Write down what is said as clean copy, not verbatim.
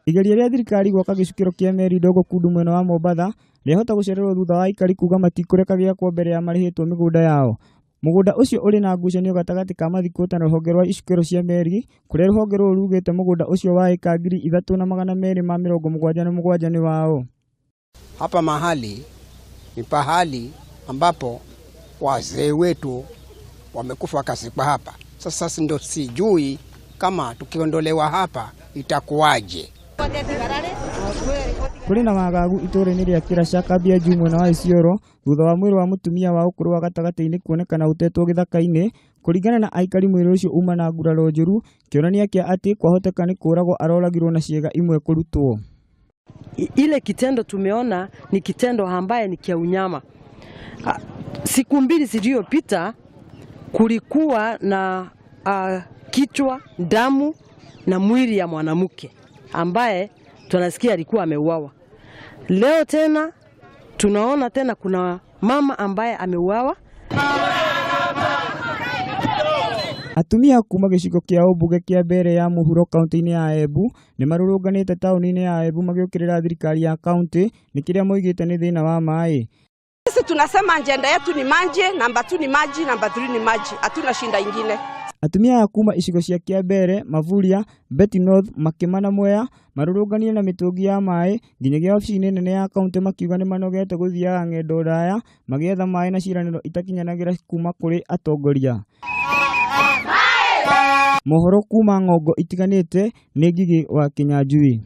Igeria rĩa thirikari gwaka gĩcukĩro kĩa meri ndogo Kundu mwena wa Mombatha rĩahota gũcererwo thutha wa aikari kuga matikũreka gĩakwo mbere ya marĩhĩtwo mĩgũnda yao. Mũgũnda ũcio ũrĩ na ngucanio gatagatĩ ka mathikũta na rũhonge rwa icukĩro cia meri kũrĩa rũhonge rũu rugĩte mũgũnda ũcio wa ĩka 3277 nĩ wao. Hapa mahali ni pahali ambapo wazee wetu wamekufa wakazikwa hapa. Sasa ndo sijui kama tukiondolewa hapa itakuwaje. Kũrĩ na wagagu itũũra-inĩ rĩa Kĩraca kambĩ ya juu mwena wa Isiolo thutha wa mwĩrĩ wa mũtumia wa ũkũrũ wa gatagatĩ-inĩ kuonekana ũtetwo gĩthaka-inĩ. Kũringana na aikari mwĩrĩ ũcio uma na nguraro njũru kĩonania kĩa atĩ kwahoteka nĩ kũragwo aroragirwo na ciĩga imwe kũrutwo. Ile kitendo tumeona ni kitendo ambaye ni kia unyama. Siku mbili zilizopita kulikuwa na kichwa, damu na mwili ya mwanamke ambaye tunasikia alikuwa ameuawa. Leo tena tunaona tena kuna mama ambaye ameuawa. Atumia kuma gĩcigo kĩa ũmbunge kĩa Mbeere ya mũhuro kaunti-inĩ ya Embu nĩ marũrũnganĩte taũni-inĩ ya Embu magĩũkĩrĩra thirikari ya kaunti nĩ kĩrĩa moigĩte nĩ thĩna wa maĩ. Sisi tunasema ajenda yetu ni maji, namba 2 ni maji, namba 3 ni maji. Hatuna shinda ingine. Atumia a kuma icigo cia Kĩambere, Mavuria, Beti North, Makĩma na Mwea marũrũnganire na mĩtũngi ya maĩ nginyagia wabici-inĩ nene ya kaunti makiuga nĩ manogete gũthiaga ng'endo ndaya magĩetha maĩ na ciĩranĩro itakinyanagĩra kuma kũrĩ atongoria. Mohoro kuma ng'ongo itiganĩte nĩ Ngigĩ wa Kĩnyanjui.